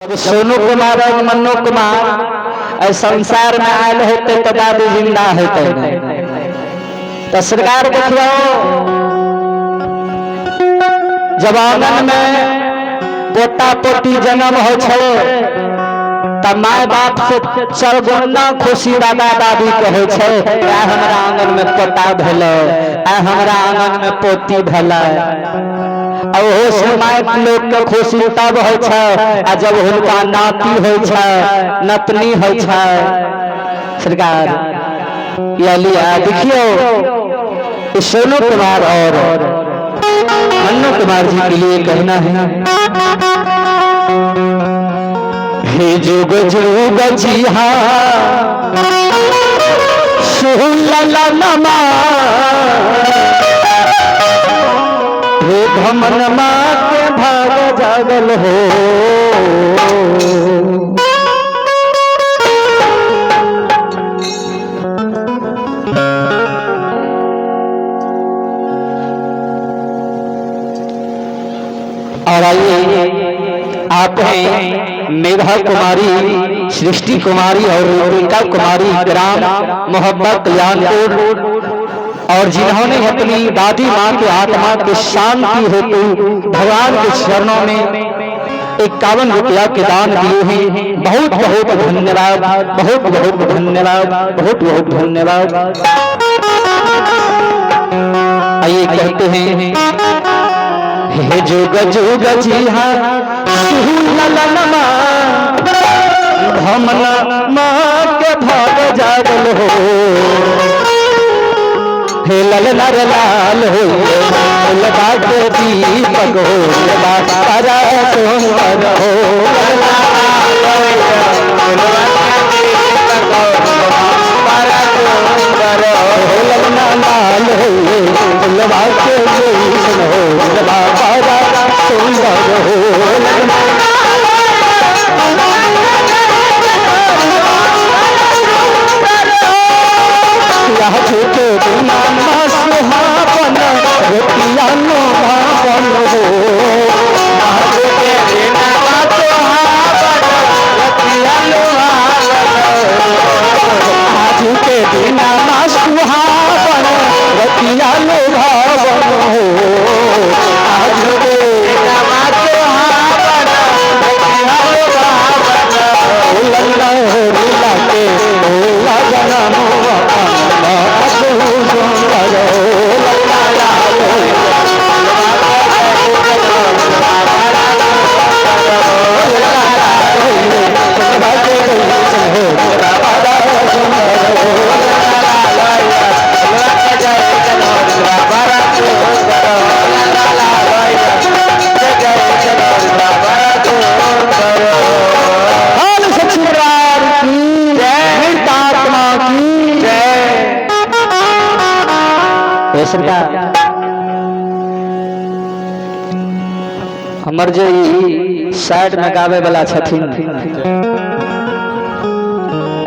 जब सोनू कुमार और मन्नू कुमार एहि संसार में आयल हेतै तऽ दादी जिंदा हेतै नहि। तऽ सरकार देखियौ, जब आंगन में पोता पोती जन्म हो छै तऽ माय बाप से चरगुना खुशी दादा दादी के होइ छै, आइ हमरा आंगन में पोता भेलै, आइ हमरा आंगन में पोती भेलै। आ ओहो से माय लोक के खुशी तब होइ छै आ जब हुनका नाती होइ छै, नतनी होइ छै। सरकार यह लिया देखियो, सोनू कुमार और मन्नू कुमार जी के लिए कहना है, हे जुग जुग जी हाँ नमा, हे घमन माँ के भाग जागल हो। और आइए आप हैं मेघा कुमारी, सृष्टि कुमारी और रितिका कुमारी, ग्राम मोहब्बत कल्याणपुर, और जिन्होंने अपनी दादी माँ के आत्मा के शांति हेतु भगवान के चरणों में 51 रुपया के दान दिए हैं। बहुत बहुत धन्यवाद, बहुत बहुत धन्यवाद, बहुत बहुत धन्यवाद। आइए कहते हैं, हे जुग जुग जी हाँ नमा, भमना माँ के भाग जागल हो, हे लल नर लाल हो, लगा के दीपक हो, बड़ा सुंदर हो। ललना लाल हो, लगा के जैसन हो, बड़ा सुंदर हो। यह झूठे बिना सुहावन रोटिया नो भावन हो, झूठे बिना सुहावन रोटिया नो भावन हो, झूठे लल्ला हो लीला के लगन सुंदर हो। हाल सचिवार की जय, आत्मा की जय। सरकार हमर जे ई साइड में गावे वाला छथिन,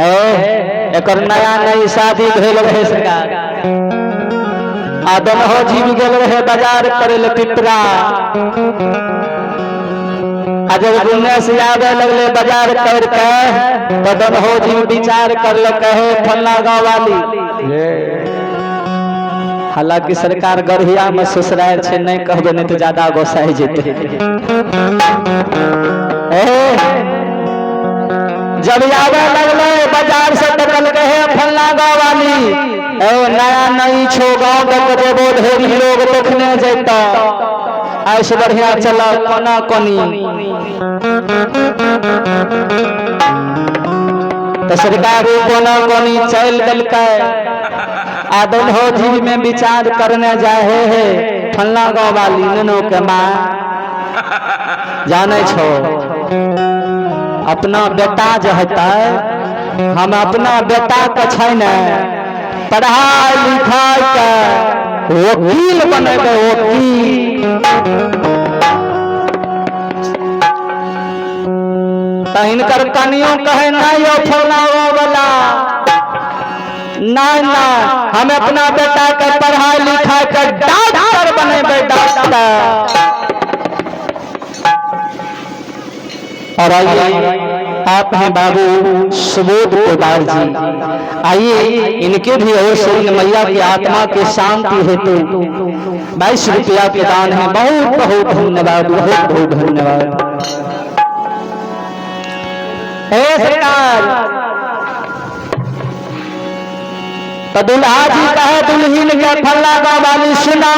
ए एकर नया नई शादी भेल रहे सरकार, आ दोनों जीव गेल रहे बाजार करे ले पिपरा, आ जब गुने से आवे लगले बाजार करके तो दोनों जीव विचार कर ले, कहे फलना गाँव वाली, हालांकि सरकार गढ़िया में ससुराल छै, नहीं कहबे नहीं तो ज्यादा गोसाई जेते। जब आवे लगले बाजार से तो कल कहे फलना गाँव वाली, ए नया नई छो गाँव तक जेबो ढेरी लोग देखने जेता, ऐसे बढ़िया चल कोना कोनी। तो सरकार कोना कोनी चल दिलकै, आ दोनों जीव में विचार करने जाए हे फलना गाँव वाली ननो के माँ, जाने छो अपना बेटा जो होता है, हम अपना बेटा के छै ने पढ़ाई लिखाई के वकील बनेबै, वकील। तऽ हिनकर कनियो कहे नहीं यो फलना वाला, नहीं नहीं, हम अपना बेटा के पढ़ाई लिखाई के डॉक्टर बनेबै, डॉक्टर। और आइए आप हैं बाबू सुबोध पोदार जी, आइए इनके भी ओर से इन मैया की आत्मा के शांति हेतु 22 रुपया के दान है। बहुत बहुत धन्यवाद, बहुत बहुत धन्यवाद। हे सरकार, तो दुल्हा जी कहे दुल्हीन के फल्ला वाली सुना,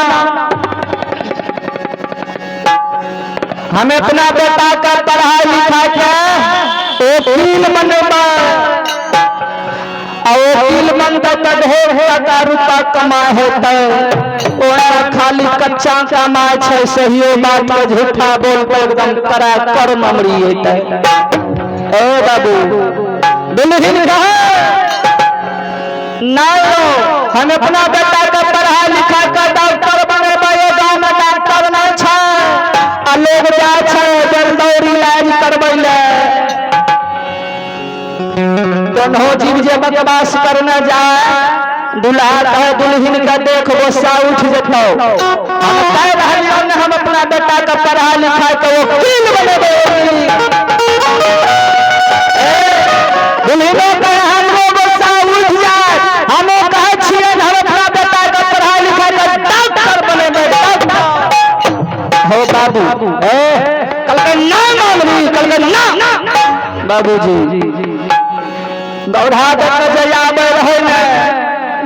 हमें अपना बेटा का पढ़ाई लिखा के वकील बनबा, आ वकील बनता तो ढेर टका रुपा कमा होते, ओना खाली कच्चा कमाए छै, सहियो बात के झूठा बोल के एकदम करा कर ममरी होते। ए बाबू दुल्हीन कहे ना हम अपना बेटा के पढ़ा लिखा के डॉक्टर बनेबै, गाँव में डॉक्टर नहीं छै आ लोग जाइ छै जलदौर इलाज करबै ले, दोनों जीव जे बकवास करने जाए, दुल्हा कहे दुल्हन के देख गुस्सा उठ जेतौ, हम कह रहलियौ ने हम अपना बेटा के पढ़ा लिखा के वकील बनेबै। दुल्हनो कहे हमरो गुस्सा उठ जाए, हमो कहै छियै हम अपना बेटा के पढ़ा लिखा के डॉक्टर बनेबै, डॉक्टर। हो बाबू ए कल के ना मानबी, कल के ना बाबूजी दौड़ा दे के जे आबै रहै ने,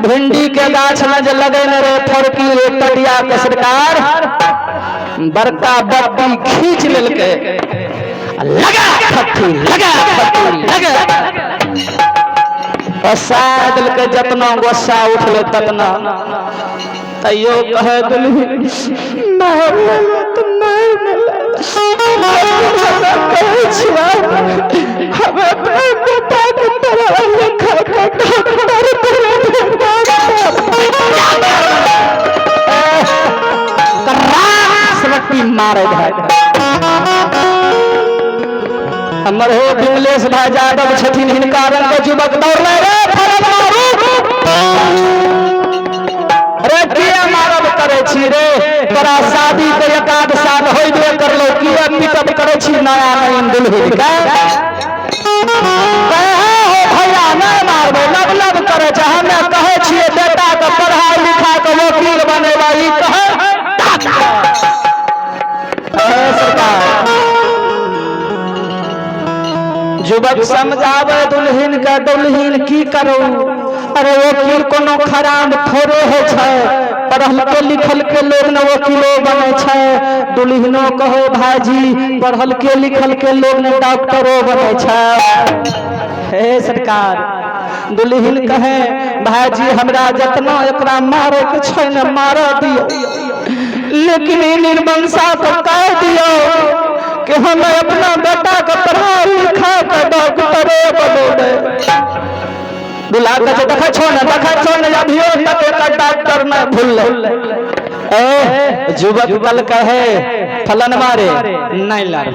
भिंडी के गाछ में जे लगेने रहे फड़की एक टटिया के सरकार बड़का बत्ती खींच लेलकै, लगा फट्टी लगा फट्टी लगा गुस्सा देलकै, जतना गुस्सा उठलै ततना, तैयो कहे दुल्ही मार लेले तो मार लेले, कहै छियै हमे अपना बेटा के पढ़ा लिखा के डॉक्टर बनेबै। रट्टी मारे है हमर हो विमलेश भाई यादव छथिन, हिनका रंग के युवक दौड़ले रे फरक मारू रे, किया मारब करे छी रे, तोरा शादी के एक आध साल होइबे करलो, किया पिटब करे छी नया नईन दुल्हन के, कहे हो भैया नहीं मारबो, लब लब करे छै, हमे कहै छियै बेटा के पढ़ाई लिखा के वकील बनेबा, ई कहे सरकार। युवक समझावे दुल्हन के, दुल्हन की करू, अरे वकील कोनो खराब थोड़े हो छै, पढ़ल के लिखल के लोग न वकीलो बने छै, दुल्हनो कहो भाईजी पढ़ल के लिखल के लोग न डॉक्टरो बने छै। हे सरकार दुल्हन कहे भाईजी हमरा जतना एकरा मारे के छै न मार दियो, लेकिन ई निर्वंशा को कह दियो कि हम अपना बेटा के पढ़ा लिखा के डॉक्टरे बनेबै। दुल्हा कहे देखै छो ने, देखै छो ने, अभियो तक एकर डॉक्टर न भूललै। ए युवक कल कहे फलन मारे नहीं लड़,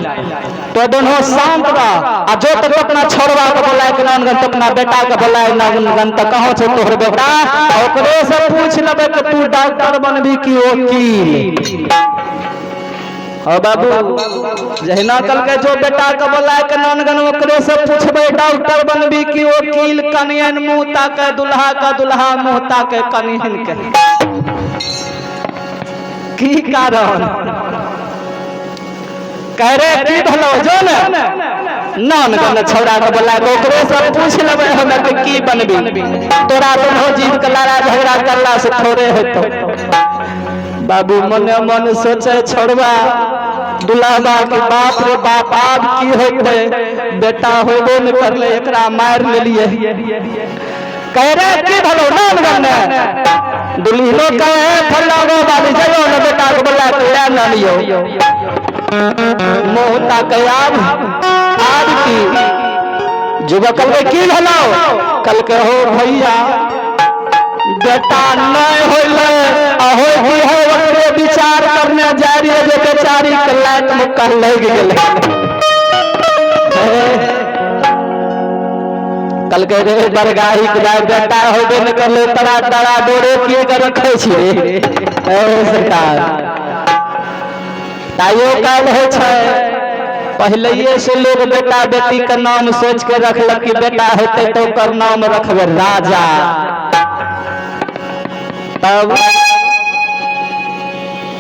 तो दोनों शांत रह, आ जो तक अपना छोड़वा के बोलाय के नानगन, तो अपना बेटा के बोलाय नानगन, तो कहो छो तोहर बेटा, ओकरे से पूछ लेबै कि तू डॉक्टर बनबी कि वकील। हो बाबू जहिना कल के जो बेटा के बोलाय के नानगन ओकरे से पूछबै डॉक्टर बनबी कि वकील, कनियन मुंह ताके दुल्हा का दुल्हा मुंह ताके कनियन के, की कारण कह रे की भलो जो ने नानगन छौड़ा के बोलाय के ओकरे से पूछ लेबै हमे कि की बनबी, तोरा दोनों जीव के लड़ाई झगड़ा करला से थोड़े हेतौ। बाबू मने मन सोचे छोड़वा दुल्हबा के बाप रे बाप आब की होते, बेटा होबो न करले एकरा मार लेलिए। कह रे की भलो नानगन दुल्हनो कहे फल्ला गो बाबू जयो न बेटा के बोला के ले न लियो, मोह ताके आब आब की युवक कल की भलो, कल के हो भैया बेटा नहीं होले, आ हो की हो ओकरे विचार करने जा रही है जे बेचारी के लात मुक्का लग गेलै। कल के रे बरगाही के जाय बेटा होबे न करले, तरा तरा डोरे किए के रखै छी रे। ए सरकार ताइयो काल होइ छै। पहले से लोग बेटा बेटी के नाम सोच के रखलक कि बेटा हेतै तो ओकर नाम रखबै राजा। तब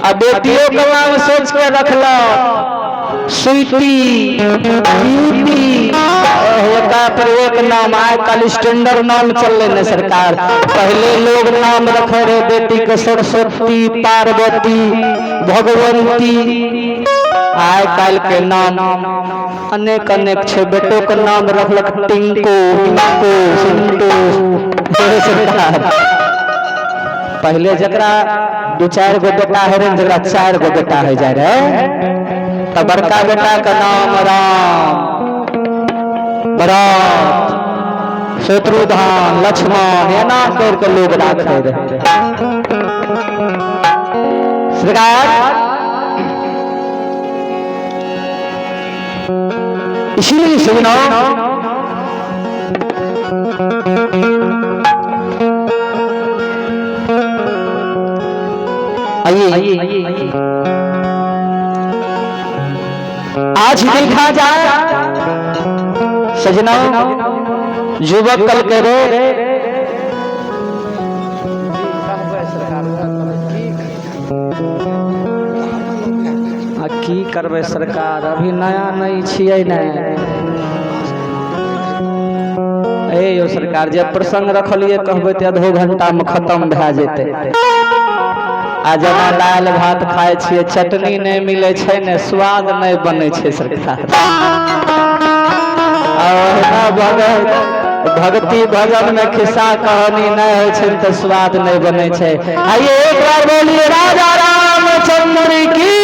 आ बेटियों के नाम सोच के रखलक स्वीटी, ब्यूटी, ओकरा पर एक नाम। आइ काल्हि स्टैंडर्ड नाम चललै ने सरकार। पहले लोग नाम रखे रहे बेटी के सरस्वती, पार्वती, भगवंती। आइ काल्हि के नाम अनेक अनेक छै। बेटो के नाम रखलक टिंकू, टिंकू, सिंटू। सरकार पहले जकरा दू चारि गो बेटा है रहे, जकरा चारि गो बेटा हो जाए रहे, तो बड़का बेटा का नाम राम, भरत, शत्रुघ्न, लक्ष्मण, एना करके लोग राखे रहे। सरकार इसीलिए सुनो, आइए आज देखा जाए सजना, युवक कल करे आ की करबै सरकार, अभी नया नहीं छियै ने। ए यौ सरकार, जे प्रसंग रखलियै कहबै तऽ आधो घंटा में खत्म भए जेतै। आ जेना दालि भात खाइ छियै, चटनी नहि मिलै छै ने, स्वाद नहि बनै छै सरकार। आ ओहिना भगत भक्ति भजन में खिस्सा कहानी नहीं होइ छै तऽ स्वाद नहीं बनै छै। आइए एक बार बोलिए राजा रामचंद्र की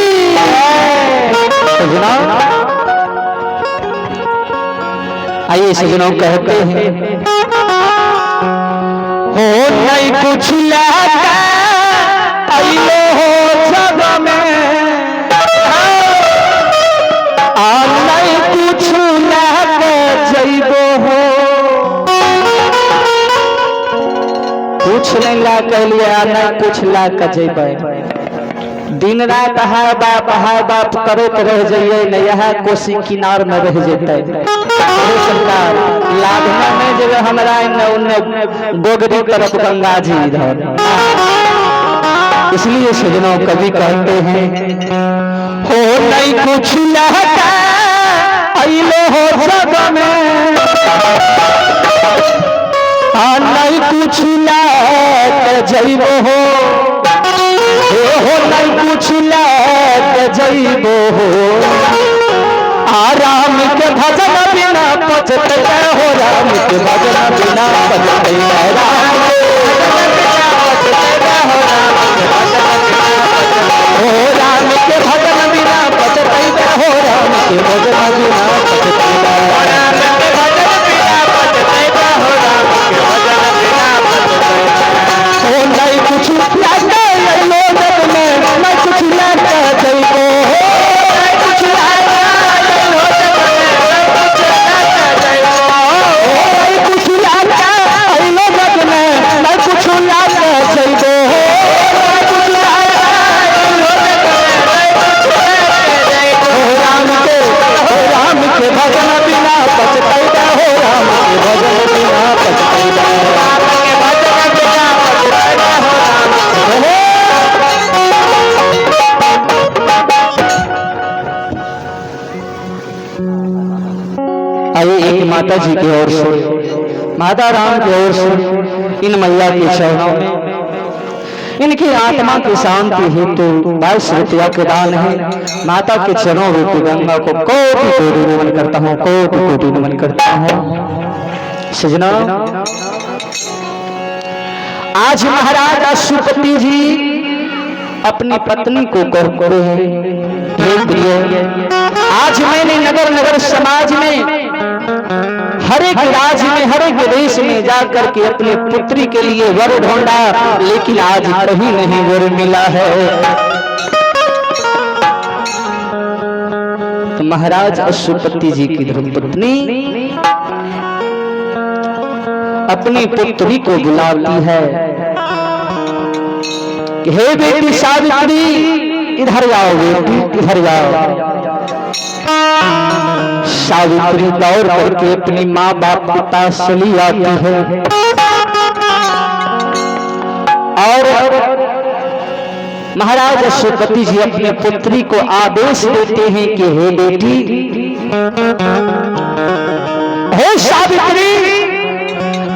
सजना। आइए सजनों, कहते हैं हो नहीं कुछ लाता अइलो हो जग में, आ नहीं कुछ लाके जइबो हो। कुछ नहीं ला के लिए आ नहीं कुछ ला के जइबै। दिन रात हाय बाप करैत रह जाइए न, यह कोसी किनार में रह जेतै। सरकार लाभना नहीं जेबै हमरा एने ओने गोगरी तरफ गंगा जी इधर। इसलिए सजनों कवि कहते हैं हो नहीं कुछ लहता अइलो हो जग में, आ नहीं कुछ लाके जइबो हो, हो नहीं कुछ लाके जइबो हो। आ राम के भजन बिना पचते हो, राम के भजन बिना पचते, राम के भजन बिना पचते हो, हो राम के भजन बिना पचते हो, राम के भजन बिना पचते, राम के भजन बिना पचते हो, राम के भजन बिना पचते। हो नहीं कुछ लाके अइलो जग में, नहीं कुछ लाके जइबो हो, नहीं कुछ लाके अइलो जग में, नहीं कुछ लाके जइबो हो, नहीं कुछ लाके अइलो जग में, नहीं कुछ लाके जइबो हो, नहीं कुछ लाके अइलो जग में, नहीं कुछ लाके जइबो। राम के भजन बिना पचतै हो, राम के भजन बिना पचतै, राम के भजन बिना पचतै हो, राम के। आइए एक माता जी की ओर से, माता राम की ओर से इन मैया के चरणों में इनकी आत्मा की शांति हेतु 22 रुपया के दान है। माता के चरणों रूपी गंगा को कोटि कोटि नमन करता हूँ, कोटि कोटि नमन करता हूँ। सजना आज महाराज अशुपति जी अपनी पत्नी को कहते हैं, हे प्रिय, आज मैंने नगर नगर समाज में हर एक राज्य में हर एक देश में जाकर के अपनी पुत्री के लिए वर ढूंढा, लेकिन आज कहीं नहीं वर मिला है। तो महाराज अशुपति जी की धर्मपत्नी अपनी पुत्री को बुलाती है कि हे बेटी सावित्री, इधर आओ बेटी, इधर आओ। सावित्री दौड़ करके अपनी माँ बाप के पास चली आती है और महाराज अश्वपति जी अपने पुत्री को आदेश देते हैं कि हे बेटी, हे सावित्री,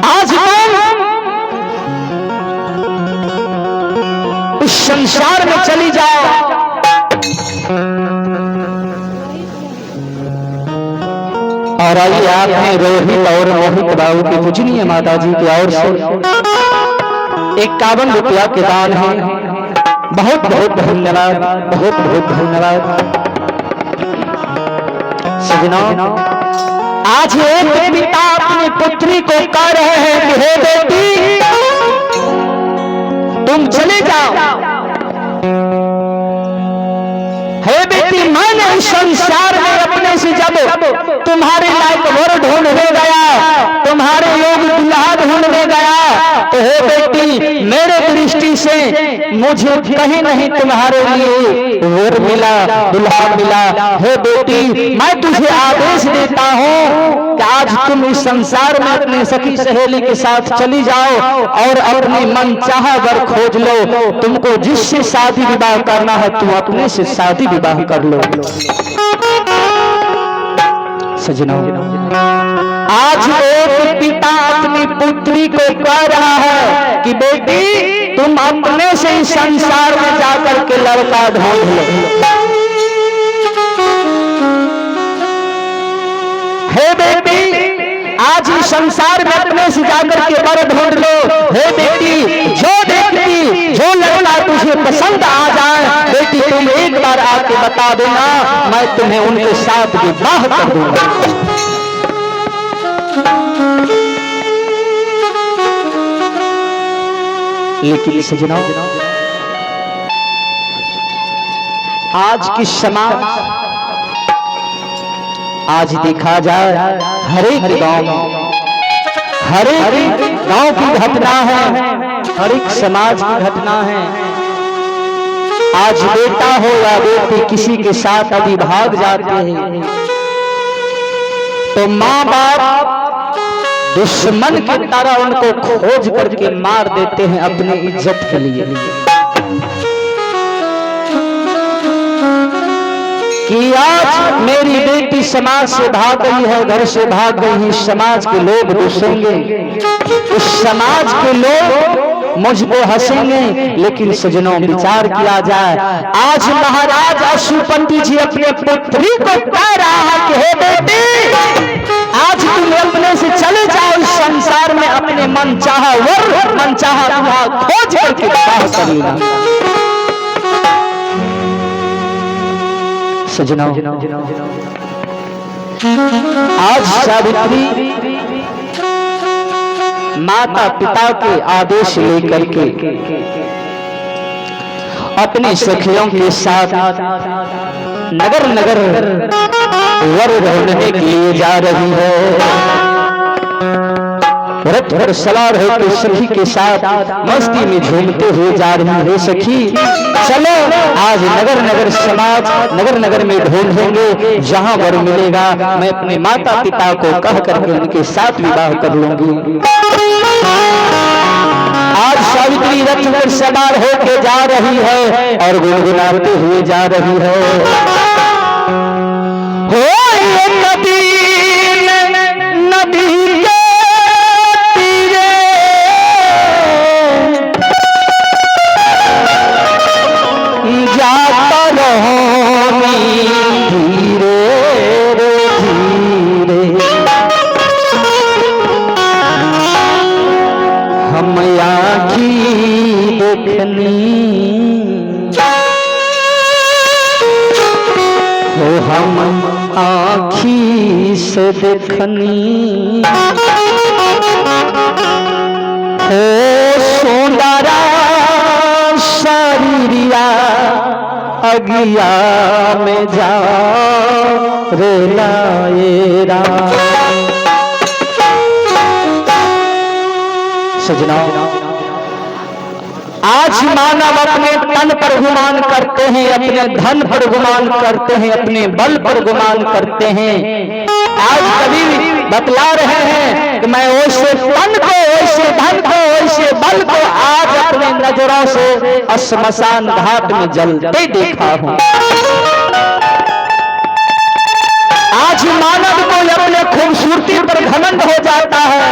आज तुम उस संसार में चली जाओ। और आइए आप हैं रोहित और मोहित बाबू के पूजनीय माता जी की ओर से 51 रुपया के दान है। बहुत बहुत धन्यवाद, बहुत बहुत धन्यवाद। सजनों, आज एक पिता अपनी पुत्री को कह रहे हैं कि हे बेटी, तुम चले जाओ। हे बेटी, मैंने इस संसार में अपने से जब तुम्हारे लायक वर ढूंढने गया, तुम्हारे योग दुल्हा ढूंढने गया, तो हे बेटी, मेरे दृष्टि से मुझे कहीं नहीं तुम्हारे लिए वर मिला, दुल्हा मिला। हे बेटी, मैं तुझे आदेश देता हूँ कि आज तुम इस संसार में अपने सखी सहेली के साथ चली जाओ और अपने मन चाह वर खोज लो। तुमको जिससे शादी विवाह करना है, तुम अपने से शादी विवाह कर लो। सजनों, आज एक पिता अपनी पुत्री को कह रहा है कि बेटी, तुम अपने से इस संसार में जाकर के लड़का ढूंढ लो। हे बेटी, आज इस संसार में अपने से जाकर के वर ढूंढ लो। हे बेटी, जो देखती, जो लड़का तुझे पसंद आ जाए, बेटी तुम एक बार आके बता देना, मैं तुम्हें उनके साथ विवाह कर दूंगा। लेकिन सजनों, आज की समाज, आज देखा जाए हर एक गांव में, हर एक गांव की घटना है, हर एक समाज की घटना है। आज बेटा हो या बेटी, किसी के साथ यदि भाग जाते हैं तो माँ बाप दुश्मन की तरह उनको खोज करके मार देते हैं अपनी इज्जत के लिए। कि आज मेरी बेटी समाज से भाग गई है, घर से भाग गई है, समाज के लोग दूसेंगे, उस समाज के लोग मुझको हंसेंगे। लेकिन सजनों, विचार किया जाए, आज महाराज अश्वपति जी अपने पुत्री को कह रहा है कि हे बेटी, आज तुम अपने से चले जाओ इस संसार में, अपने मन चाह वर, मन चाह दुल्हा खोज करके विवाह कर लेना। सजनों, आज सावित्री माता पिता के आदेश लेकर के अपने सखियों के साथ नगर नगर वर ढूंढने के लिए जा रही है। रथ पर सवार होकर सखी के साथ मस्ती में झूमते हुए जा रही है। सखी चलो, आज नगर नगर समाज, नगर नगर में ढूंढेंगे, जहां वर मिलेगा मैं अपने माता पिता को कह करके उनके साथ विवाह कर लूंगी। आज सावित्री रथ पर सवार होके जा रही है और गुनगुनाते हुए जा रही है। हो ये नदी नदी के तीरे, जाता रहो धीरे रे धीरे, हम आखी देखनी हो, हम आखी से देखनी हो, सुंदरा शरीरिया अगिया में जा रे लाए राम। सजना, आज मानव अपने तन पर गुमान करते हैं, अपने धन पर गुमान करते हैं, अपने बल पर गुमान करते हैं। आज कभी बतला रहे हैं कि मैं वैसे तन को, वैसे धन को, वैसे बल को आज अपने नजरों से श्मशान घाट में जलते देखा हूं। आज मानव को अपने खूबसूरती पर घमंड हो जाता है,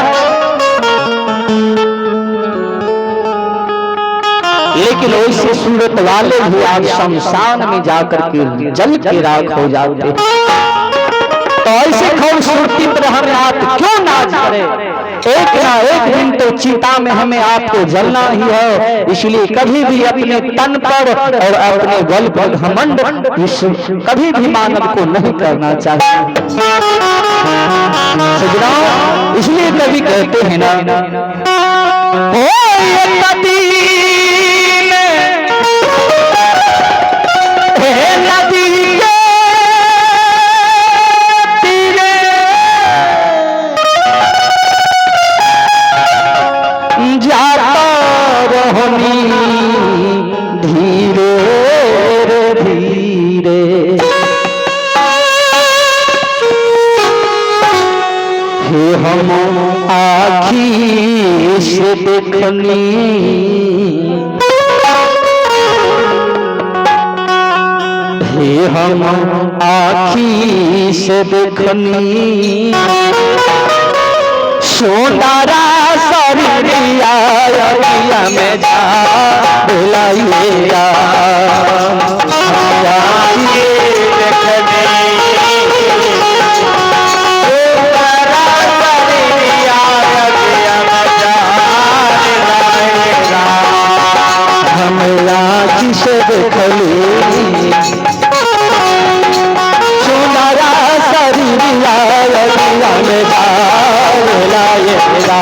लेकिन वैसे सूरत वाले भी आज शमशान में जाकर के जल के राख हो जाते हैं। तो ऐसी खूबसूरती पर हमें आप क्यों नाज करें? एक ना एक दिन तो चिता में हमें आपको जलना ही है। इसलिए कभी भी अपने तन पर और अपने बल पर घमंड कभी भी मानव को नहीं करना चाहिए सजनाओं। इसलिए कभी कहते हैं ना, ओ नदी नदी के तीरे जाता रहनी धीरे रे धीरे, हे हम आखी से देखनी, हे हम आखी से देखनी, सोनारा शरीरिया अरिया में जा बुलाइया। हम आखी से देखली सोनारा शरीरिया अरिया में जा बुलाइया।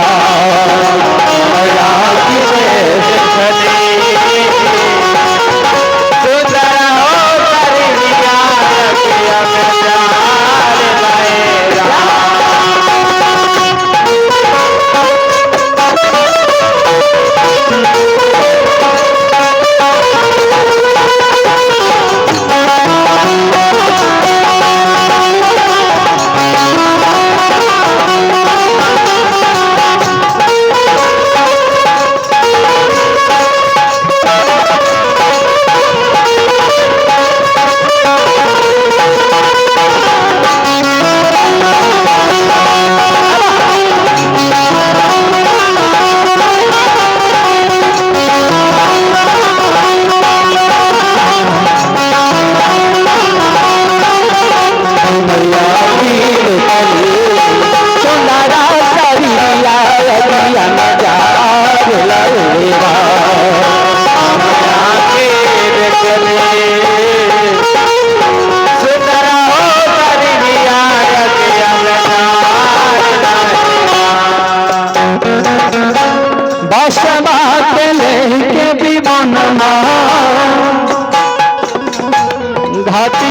घाटी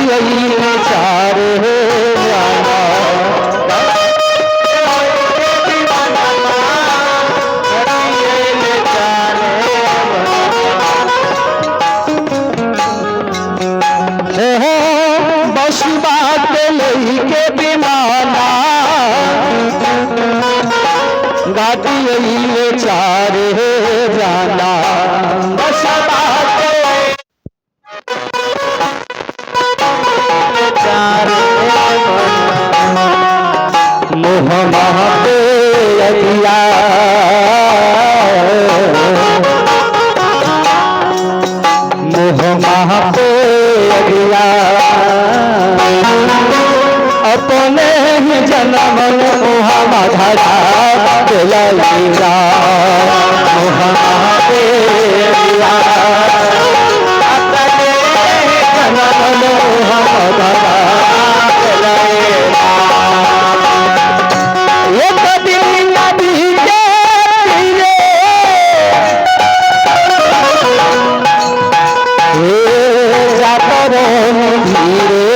चार बस बात लेके विमाना, घाटी चार जाना, बस बात मोह महते अगिया, मोह महते अगिया, अपने ही जन्म मोह धरा दिलैया। मोह महते अगिया, अपने ही जन्म मोह धरा दिलैया। एक दिन नदी के तीरे जाता रहूं धीरे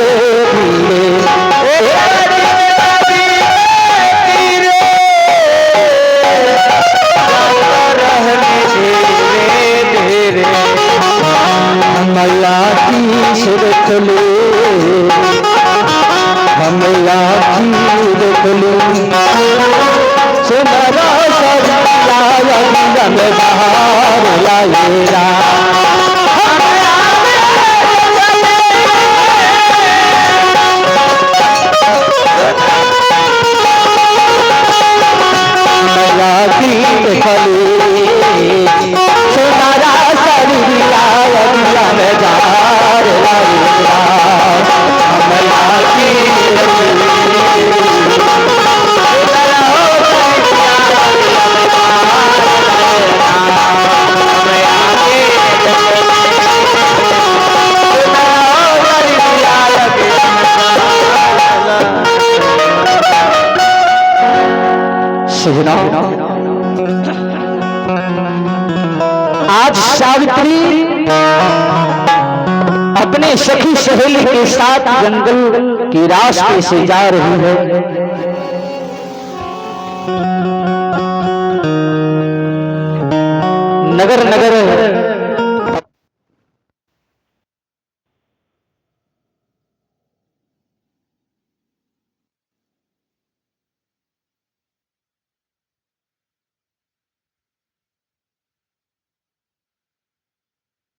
धीरे, एक दिन नदी के तीरे जाता रहने धीरे राम। हमरा की देखली सुनारा शरीरिया अगिया में जार लाए राम। हमरा की सुना, आज सावित्री अपने सखी सहेली के साथ जंगल के रास्ते से जा रही है। नगर नगर